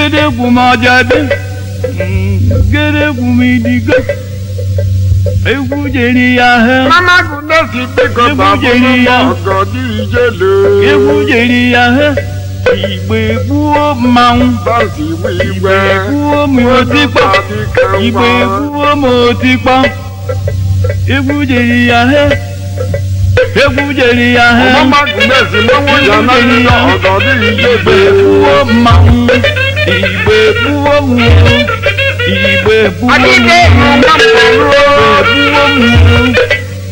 Gedegwu m ọjadị. Gedegwu m idigo. Egwu jeri ya he. Mama Goodness biko Egwu babụrụ jeri ya. ọgọdị ijele. Egwu jeri ya he. Igbe gbuo mmanwụ. Basi Igbe igwe. gbuo m otikpọ. Igbe gbuo m otikpọ. Egwu jeri ya he. Egwu jeri ya he. Mama Goodness mmanwụ ya na ndị ọgọdị Igbe ijele. gbuo mmanwụ. Igbe gbuo m. Igbe gbuo m. Adịghị nwa mbalụ. Igbe gbuo m.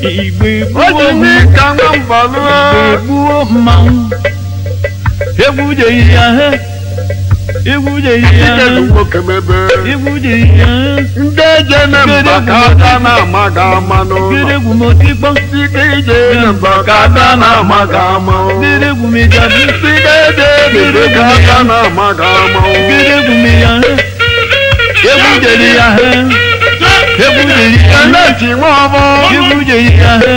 Igbe gbuo O ji m. n'ịka nwa mbalụ. Igbe gbuo mmanwụ. Egwu jeri ya he. Egwu jeri ya Ike he. nwoke mebe. Egwu jeri ya he. Ndị eje na mba ka ada na-ama ga ama n'ụlọ. Gedegwu m otikpọ. Ndị ije na mba ka ada na-ama ga ama. Gedegwu m ịjabi. Ndị eje na mba ka ada na-ama ga ama. Gedegwu m ya he. Egwu jeri ya he. Egwu jeri ya he. Eleti nwa ọbọ. Egwu jeri ya he.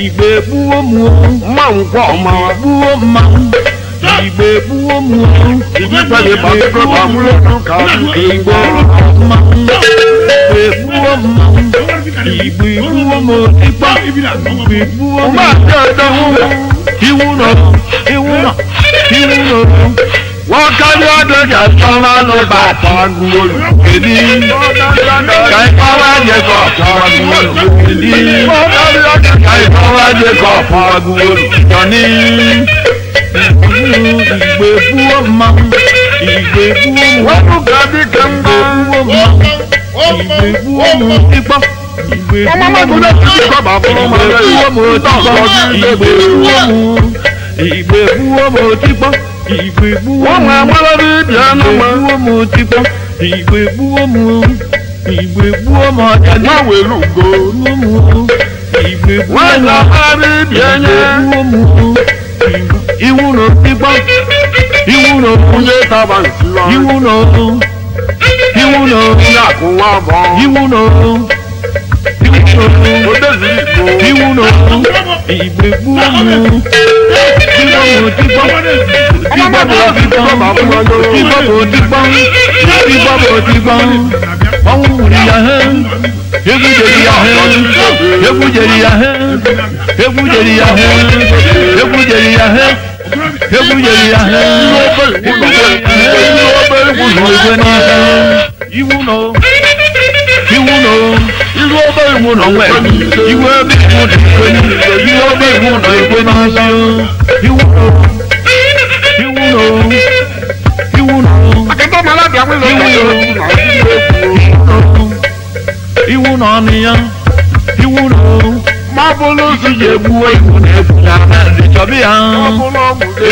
Igbe gbuo m o. Mma nkwọ ọmawa. Gbuo mmanwụ. Igbe gbuo m o. Ìdípẹ̀lẹ̀ bàbá bàmúlòdù kàdú Igbe kéńgbọ́. gbuo mmanwụ. Igbe gbuo mmanwụ. Igbe gbuo m otikpọ. Igbe gbuo m. Má jẹ́ ẹ̀dánwó. Iwu nọ. Iwu nọ. Iwu nọ. Wọ́n kárí ọdẹ kẹsàn-án ló bá pàgùwòlù. Kedu ka ịkpọwa Jekọb pàgùwòlù? Kedu Wọ́n kárí ọdẹ ka ịkpọwa Jekọb pàgùwòlù? Jọ̀ní. Igbe gbuo mmanwụ. Igbe gbuo m. Wọ́n mú kàdí kẹ́ńgbọ́. Igbe gbuo mmanwụ. Igbe gbuo m otikpọ. Igbe Ọmọ gbuo m. mọ́tò náà ti ṣe kọ́ bàbá ọmọ Igbe rẹ̀. gbuo m otikpọ. Igbe gbuo m. Igbe gbuo m otikpọ. Igbe gbuo Wọ́n m. mú amọ́lọ́rí ibi ẹnu Igbe mọ́. gbuo m otikpọ. Igbe gbuo m. Igbe gbuo m ọjadị. Wọ́n wèlú go. Gbuo m. Igbe gbuo Wọ́n m. yà amọ́lọ́rí ibi Igbe ẹyẹ. gbuo m. Iwu na otikpọ. Iwu na Onye taba nsi wa. Iwu na Iwu na Onye akụ nwa bọ̀. Iwu na Iwu na Odeziri igbo. Iwu na Igbe gbuo m. Igbe m otikpọ. Ọmọ mọ́tò náà ti ṣe kọ́ bàbá ọmọ rẹ̀. Otikpọ bụ otikpọ. Otikpọ bụ otikpọ. Ọnwụ gburu ya he. Egwu jeri ya he. Egwu jeri ya he. Egwu jeri ya he. Egwu jeri ya he. Egwu jeri ya he. Egwu jeri ya he. Igwe n'aka. Iwu nọ. Iwu nọ. Ilu ọbẹ̀ Iwu nọ nwe. Iwu ebe iwu nọ ekwe n'isi. Iwu ebe iwu nọ ekwe n'isi. Iwu nọ. Iwu nọ. Iwu nọ. Akẹ́kọ̀ọ́ ọmọ alábìá wílò Iwu nọ. Iwu nọ ọnụ ya. Iwu nọ. Ma bụlụ si Iji egbuo iwu na-egbu na ndị chọbị ya. Egbuo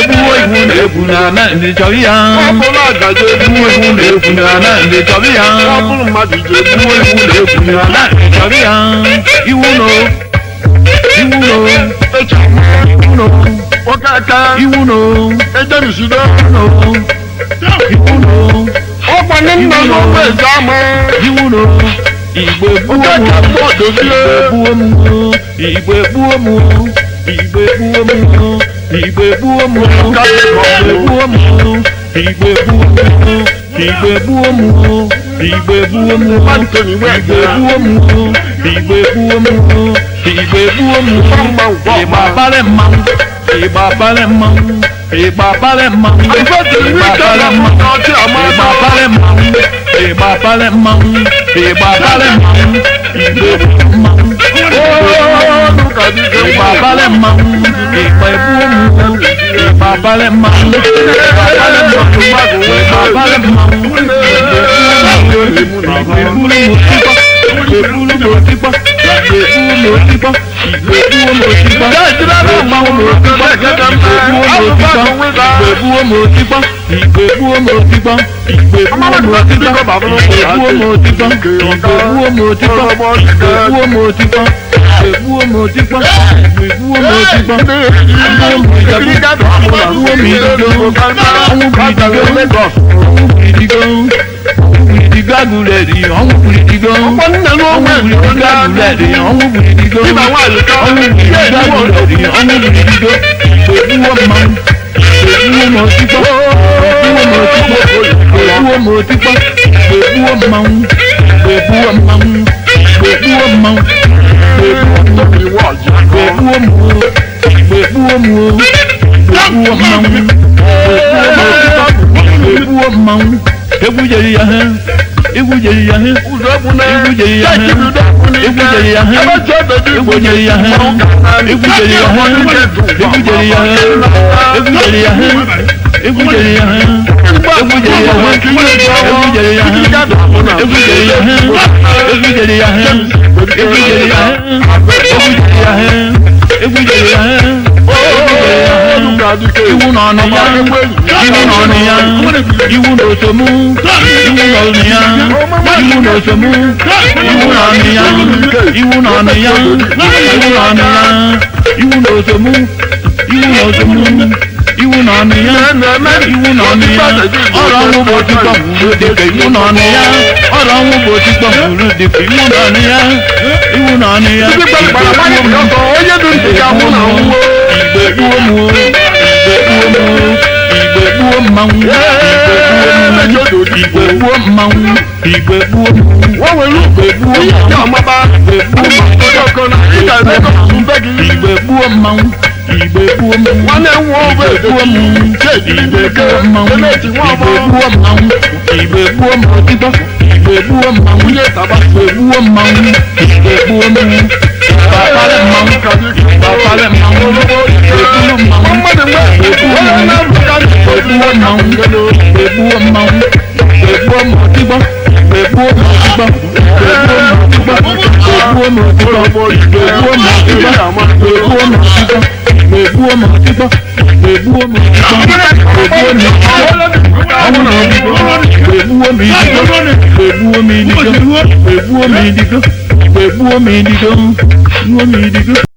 Egbuo iwu na-egbu na ndị chọbị ya. Ọ bụrụ agaje Egbuo iwu na-egbu na ndị chọbị ya. Ọ bụrụ mmadụ ji Egbuo iwu na-egbu na ndị chọbị ya. Iwu nọ. Iwu nọ. echa Iwu nọ. nwoke aka Iwu nọ. ejerisido Iwu nọ. Iwu nọ. ọkwa ndị nna n'ụgbọ ezi ama Iwu nọ. Igbe gbuo oke m. ka mmụọ dozie Igbe gbuo m. Igbe gbuo m. Igbe gbuo m. Igbe gbuo m. Igbe gbuo m. Igbe gbuo m. Igbe gbuo m. Igbe gbuo m. Anthony Igbe Wegbe gbuo m. Igbe gbuo m. Igbe gbuo m. mma ngwa Ịgba abalị mmanwụ. Ịgba abalị mmanwụ. Ịgba abalị mmanwụ. Ịgba abalị mmanwụ. ọchị ama Ịgba abalị mmanwụ. Ịgba abalị mmanwụ. Ịgba abalị mmanwụ. Igbe gbuo mmanwụ. olu ka dike Ịgba abalị mmanwụ. Ịgba egbuo m. Ịgba abalị mmanwụ. Ịgba abalị mmanwụ. Ịgba abalị mmanwụ. Igbe gburu m otikpọ. Igbe gburu m otikpọ. Igbe gburu m otikpọ. Igbe gbuo m otikpọ. Igbe gbuo m otikpọ. Igbe gbuo m otikpọ. Igbe gbuo m otikpọ. Igbe gbuo m otikpọ. Igbe gbuo m otikpọ. Igbe gbuo m otikpọ. Igbe gbuo m otikpọ. Igbe gbuo m otikpọ. Igbe gbuo m idigo. Ọnwụ bụ idigo. Ọnwụ bụ idigo. Idigo agụleri. Ọnwụ bụ idigo. Ọnwụ bụ idigo agụleri. Ọnwụ bụ idigo. Ọnwụ bụ idigo agụleri. Ọnwụ bụ idigo. Igbe gbuo mmanwụ. Igbe gbuo m otikpọ. Igbe gbuo m otikpọ. Igbe gbuo gbuo m otikpọ, igbe gbuo mmanwụ, igbe gbuo mmanwụ, igbe gbuo mmanwụ, igbe gbuo mmanwụ, igbe gbuo m o, igbe gbuo m o, igbe gbuo mmanwụ, igbe gbuo m otikpọ, igbe gbuo mmanwụ. Egwu jeri ya he, egwu jeri ya he, egwu jeri ya he, egwu jeri ya he, egwu jeri ya he, egwu jeri ya he, egwu jeri ya he, egwu jeri ya he, egwu jeri ya he, egwu jeri ya he, egwu jeri ya he, egwu jeri ya he, egwu jeri ya he, egwu jeri ya he, egwu jeri ya he, egwu jeri ya he, iwu nọ na ya, iwu nọ na ya, iwu na osomu, iwu nọ na ya, iwu na osomu, iwu nọ na ya, iwu nọ na ya, iwu nọ na ya, iwu na osomu, iwu na osomu, iwu nọ na ya, iwu nọ na ya, ọrụ ọnwụ bụ otikpọ gburu dịka iwu nọ na ya, ọrụ ọnwụ bụ otikpọ gburu dịka iwu nọ na ya, iwu nọ na ya, igbe gbuo m, igbe gbuo m, igbe gbuo mmanwụ, igbe gbuo mmanwụ, igbe gbuo mmanwụ, igbe gbuo igbe gbuo mmanwụ, igbe gbuo mmanwụ, igbe gbuo mmanwụ, igbe gbuo mmanwụ, igbe gbuo mmanwụ, igbe gbuo mmanwụ, igbe gbuo mmanwụ, igbe gbuo mmanwụ, igbe gbuo mmanwụ, ìgbàpálẹ̀ mmanwụ, ìgbàpálẹ̀ mmanwụ, ìgbègbúlù mmanwụ, ìgbègbúwo mmanwụ, ìgbègbúwo mmanwụ, ìgbègbúwo mmanwụ, ìgbègbúwo mmanwụ, ìgbègbúwo mmanwụ, ìgbègbúwo mmanwụ, ìgbègbúwo mmanwụ, ìgbègbúwo mmanwụ, ìgbègbúwo mmanwụ, ìgbègbúwo mmanwụ, ìgbègbúwo mmanwụ, ìgbègbúwo mi ìdígó, ìgbègbúwo mi ìdígó, ìgbègbúwo mi ìdígó, ìgbègbúwo mi ìdígó, ìgbègbúwo mi ìdígó.